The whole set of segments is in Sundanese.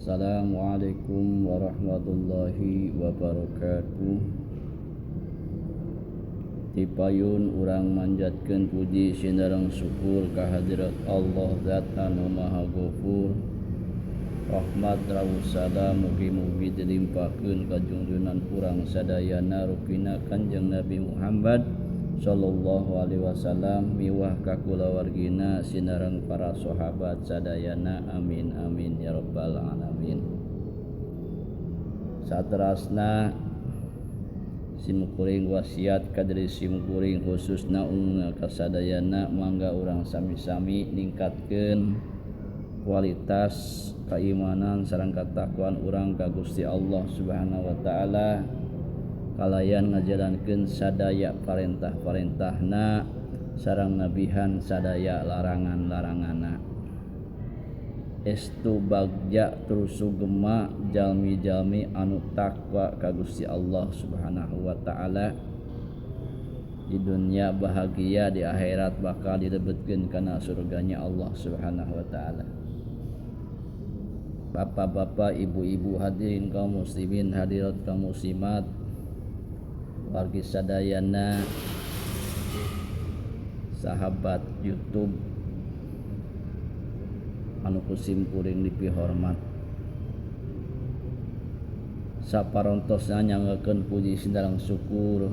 Assalamualaikum warahmatullahi wabarakatuh. Tipayun urang manjatkeun puji sinareng syukur ka hadirat Allah zat anu maha gofur. Rahmat rawuh salam mugi-mugi dilimpahkeun ka junjunan urang sadayana rupina Kanjeng Nabi Muhammad sallallahu alaihi wasallam miwah ka kulawargina sinareng para sahabat sadayana, amin amin ya rabbal alamin. Saterasna simkuring wasiat ka diri simkuring khususna umumna ka sadayana, mangga urang sami-sami ningkatkeun kualitas keimanan sareng katakwaan urang ka Gusti Allah Subhanahu wa taala kalayan ngajalankeun sadaya parentah-parentahna sareng nabihan sadaya larangan-laranganna. Estu bagja terus sugema jalmi-jalmi anu takwa ka Gusti Allah Subhanahu wa taala, di dunia bahagia, di akhirat bakal dilebetkeun kana surganya Allah Subhanahu wa taala. Bapak-bapak, ibu-ibu, hadirin kaum muslimin, hadirat kaum muslimat, wargi sadayana, sahabat YouTube anu ku simkuring dipihormat. Saparontosna nyanggakeun puji sinareng syukur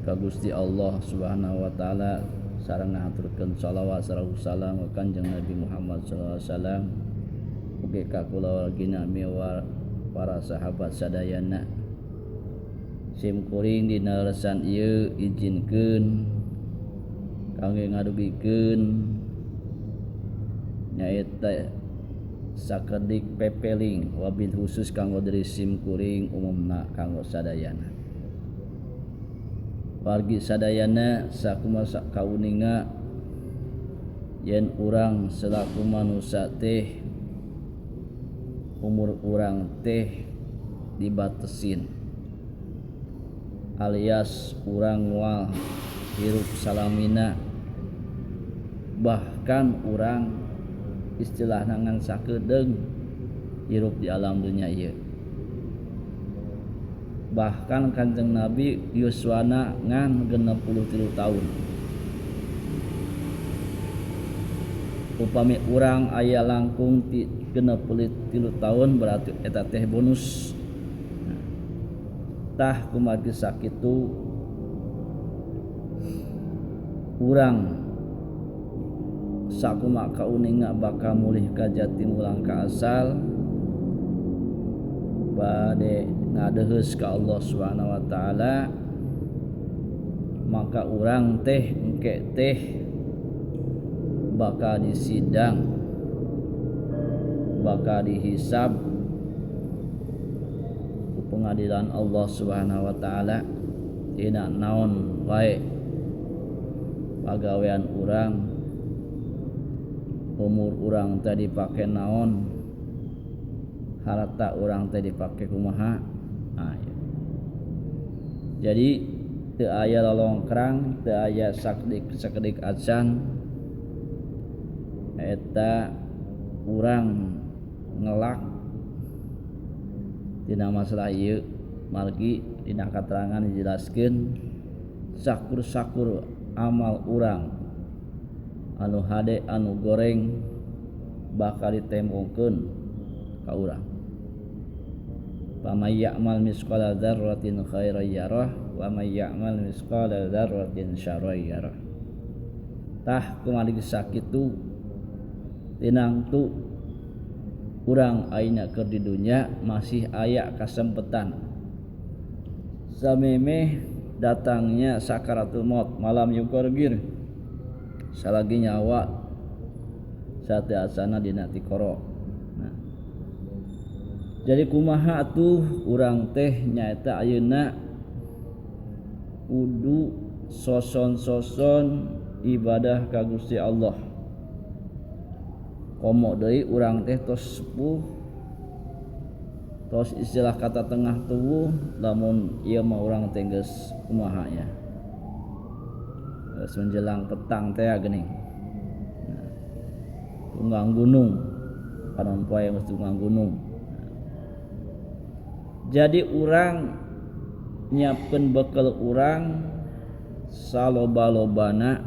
ka Gusti Allah Subhanahu wa taala sareng ngahaturkeun shalawat sareng salam ka Kanjeng Nabi Muhammad sallallahu alaihi wasallam ugi ka kulawargina miwah para sahabat sadayana. Simkuring dina lesan ieu izinkeun kangge ngadugikeun nyaeta sakedik pepeling wabil khusus kanggo diri simkuring umumna kanggo sadayana. Wargi sadayana sakumaha kauninga yen urang selaku manusia teh umur urang teh dibatesin alias urang moal hirup salamina, bahkan urang istilahna ngan sakedeung hirup di alam dunia ieu. Bahkan Kanjeng Nabi yuswana ngan 63 tahun. Upami urang aya langkung ti 63 tahun berarti eta teh bonus. Tah kumargi sakitu urang sakumaha kauninga bakal mulih ka jati mulang ka asal bade ngadeheus ka Allah Subhanahu wa taala, maka urang teh engke teh bakal disidang, bakal dihisab ku pengadilan Allah Subhanahu wa taala tina naon wae pagawean urang, umur urang teh dipake naon, harta urang teh dipake kumaha. Nah, ya. Jadi teu aya lolongkrang, teu aya sakedik acan eta urang ngelak tina masalah ieu. Margi dina katerangan dijelaskeun sakur-sakur amal urang anu hade anu goreng bakal ditembongkeun ka urang. Faman ya'mal misqala dzarratin khairan yarah wa man ya'mal misqala dzarratin syarran yarah. Tah kumargi sakitu tinangtu urang ayeuna keur di dunya masih aya kasempetan samemeh datangnya sakaratul maut malam yukorgir salagi nyawa sateu asana dina tikoro. Nah, jadi kumaha atuh urang teh nyaeta ayeuna kudu soson-soson ibadah ka Gusti Allah. Komo deui urang teh tos sepuh, tos istilah kata tengah tubuh, lamun ieu mah urang teh geus kumaha nya, geus menjelang petang teh geuning. Nah, tunggang gunung, panon poe geus tunggang gunung. Jadi urang nyiapkeun bekal urang saloba-lobana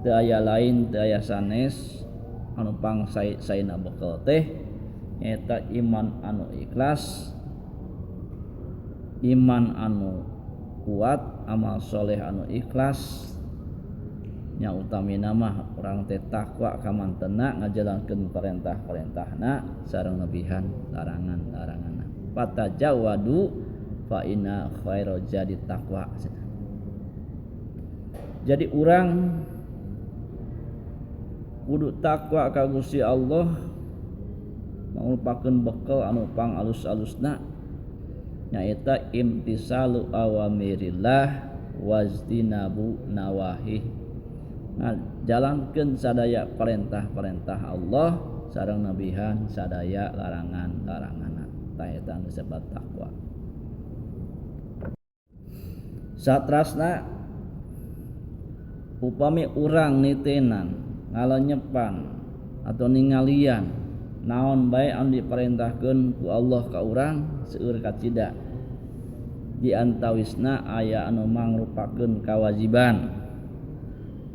teu aya lain teu aya sanes anu pang saena bekal teh nyaeta iman anu ikhlas, iman anu kuat, amal soleh anu ikhlas. Nya utamina mah urang teh takwa ka mantena ngajalankeun perintah-perintahna sareng nebihan larangan-laranganna. Fatajawadu fa inna khairal zadi taqwa. Jadi urang kudu takwa ka Gusti Allah mangrupakeun bekal anu pang alus-alusna nyaeta imtisalu awamirillah wajtinabu nawahih. Ngajalankeun sadaya perintah-perintah Allah sareng nebihan sadaya larangan-laranganna. Tah eta anu disebut takwa. Satrasna upami urang nitenan ngalenyepan atau ningalian naon bae anu diperintahkeun ku Allah ka urang seueur kacida. Di antawisna aya anu mangrupakeun kawajiban,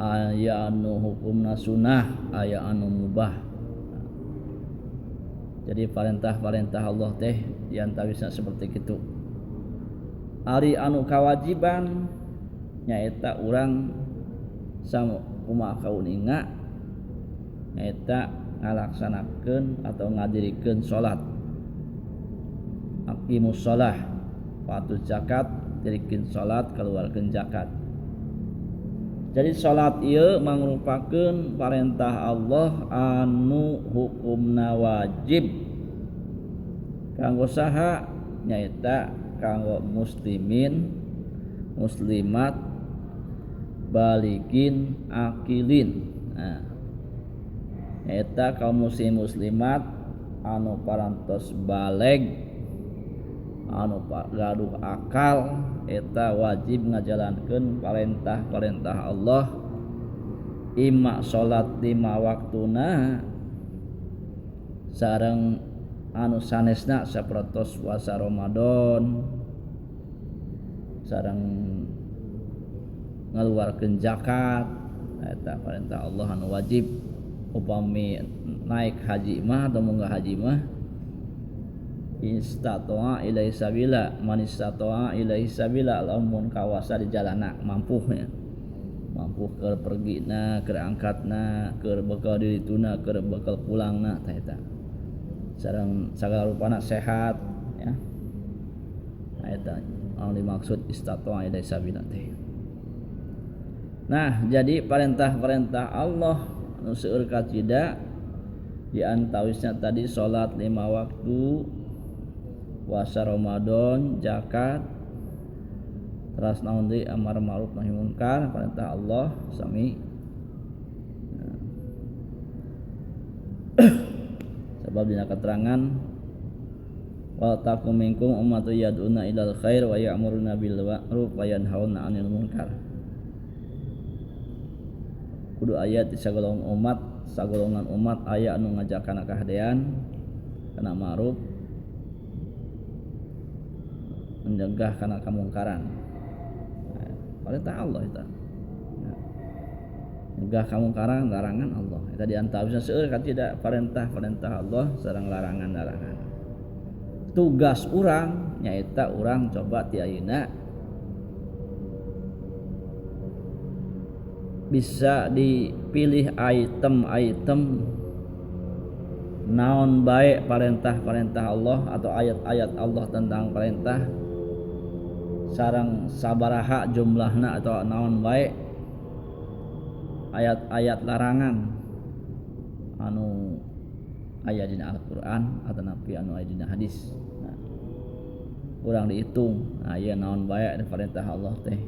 aya anu hukumna sunah, aya anu mubah. Jadi perintah-perintah Allah teh di antawisna seperti kitu. Ari anu kawajiban nyaeta urang sakumaha kauninga nyaeta ngalaksanakeun atau ngadirikeun salat. Aqimus shalah, patuh zakat, dirikeun salat, keluarkeun zakat. Jadi salat ieu mangrupakeun parentah Allah anu hukumna wajib kanggo saha nyaeta kanggo muslimin, muslimat, balikin, akilin. Nah, nyaeta kaum muslim muslimat anu parantos baleg, anu gaduh akal, eta wajib ngajalankeun perintah-perintah Allah. Ima salat 5 waktuna sareng anu sanesna sapertos puasa Ramadan sareng ngaluarkeun zakat, eta perintah Allah anu wajib. Upami naik haji mah atau munggah haji mah istata'a ilaihi sabila, man istata'a ilaihi sabila, lamun kawasa di jalana mampu nya, mampu keur pergina, keur angkatna, keur bekal diri tuna, keur bekal pulangna, tah eta sareng sagala rupana sehat ya. Nah, eta anu dimaksud istata'a ilaihi sabila teh. Nah, jadi perintah-perintah Allah anu seueur kacida di antawisna tadi salat 5 waktu, puasa Ramadan, zakat, teras naon deui amar ma'ruf nahi munkar, perintah Allah sami. Nah. Sebab dina keterangan wal takum minkum ummatu yad'una ilal khair wa ya'muruna bil ma'ruf wa yanhauna 'anil munkar. Kudu aya di sagolongan umat, sagolongan umat aya anu ngajak kana kahadean, kana ma'ruf, mencegah kana kamungkaran. Nah, perintah Allah eta. Nah, mencegah kamungkaran, larangan Allah. Eta di antawisna seueur kan tidak perintah-perintah Allah sareng larangan-larangan. Tugas urang nyaeta urang coba ti ayeuna bisa dipilih item-item naon bae perintah-perintah Allah atau ayat-ayat Allah tentang perintah sareng sabaraha jumlahna atau naon bae ayat-ayat larangan anu aya dina Al-Qur'an atau napi anu aya dina hadis. Nah, urang dihitung aya naon bae perintah Allah teh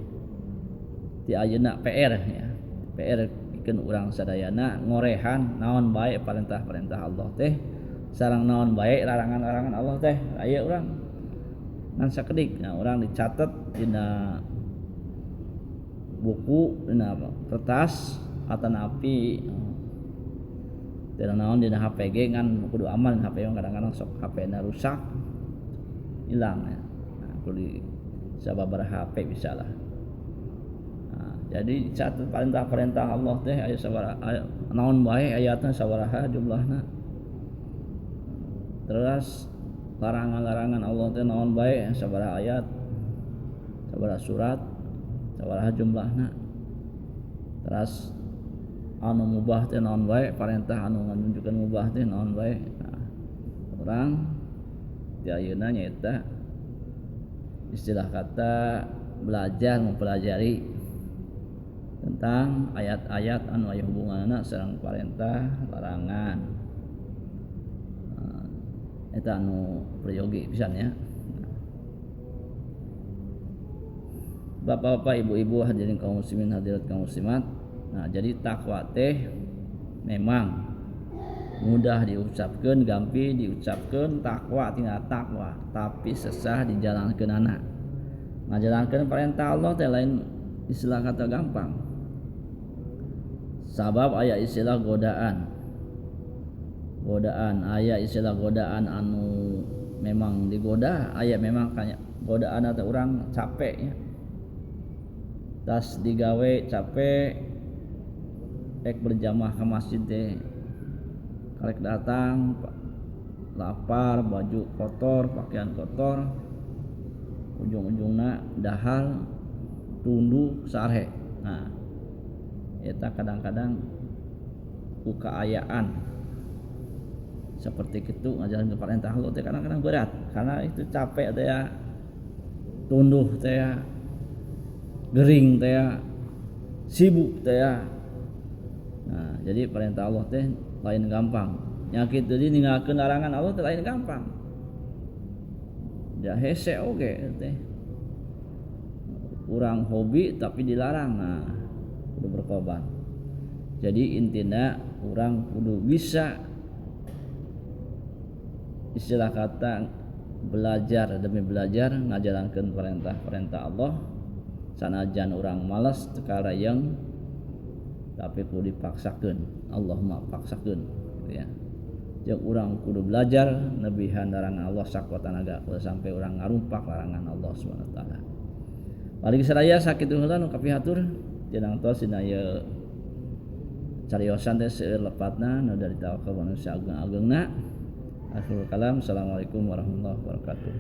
ti ayeuna PR ya. PR pikeun urang sadayana ngorehan naon bae perintah-perintah Allah teh sareng naon bae larangan-larangan Allah teh aya urang ngan sakedik. Nah, urang dicatet dina buku, dina kertas atanapi dina naon dina HP ge ngan kudu aman HP mah kadang-kadang sok HP na rusak. Hilang ya. Nah, kudu di sababaraha HP bisa lah. Nah, jadi catat perintah-perintah Allah teh aya sabaraha, aya naon bae ayatna sabaraha jumlahna. Terus larangan-larangan Allah teh naon bae sabaraha ayat, sabaraha surat, sabaraha jumlahna. Terus anu mubah teh naon bae, perintah anu nganunjukkeun mubah teh naon bae. Nah, urang di ayeuna nyaeta istilah kata belajar mempelajari tentang ayat-ayat anu aya hubunganna sareng perintah larangan. Nah, eta anu peryogi pisan ya. Bapak-bapak, ibu-ibu, hadirin kaum muslimin, hadirat kaum muslimat. Nah, jadi takwa teh memang mudah diucapkeun, gampil diucapkeun, takwa tinggal takwa, tapi sesah dijalankeunana. Ngajalankeun perintah Allah teh lain istilah kata gampang. Sabab aya istilah godaan. Godaan, aya istilah godaan anu memang digoda, aya memang kanya godaan atau orang capek ya. Tas digawe capek rek berjamaah ke masjid teh karek datang lapar, baju kotor, pakaian kotor, ujung-ujungna dahar tunduh sare. Nah, eta kadang-kadang ku kaayaan seperti itu ngajaran perintah Allah teh kadang-kadang berat karena itu capek teh ya, tunduh teh ya, gering teh ya, sibuk teh ya. Nah, jadi perintah Allah teh lain gampang. Nyakit jadi ninggalkeun larangan Allah teh lain gampang. Ya hese oge teh. Urang hobi tapi dilarang, nah kudu berkorban. Jadi intina urang kudu bisa istilah kata belajar demi belajar ngajalankeun perintah-perintah Allah. Sanajan urang malas teu karayeng tapi kudu dipaksakeun, Allah mah paksakeun gitu ya. Jeung urang kudu belajar nebihan larangan Allah sakuat tanaga kudu sampai urang ngarumpak larangan Allah Subhanahu wa taala. Balik saraya sakitu heula nu kapihatur jenang tos dina ieu cariosan teh seueur lepatna nu dari tawakal manusia agung-agungna. Akhirul kalam, assalamualaikum warahmatullahi wabarakatuh.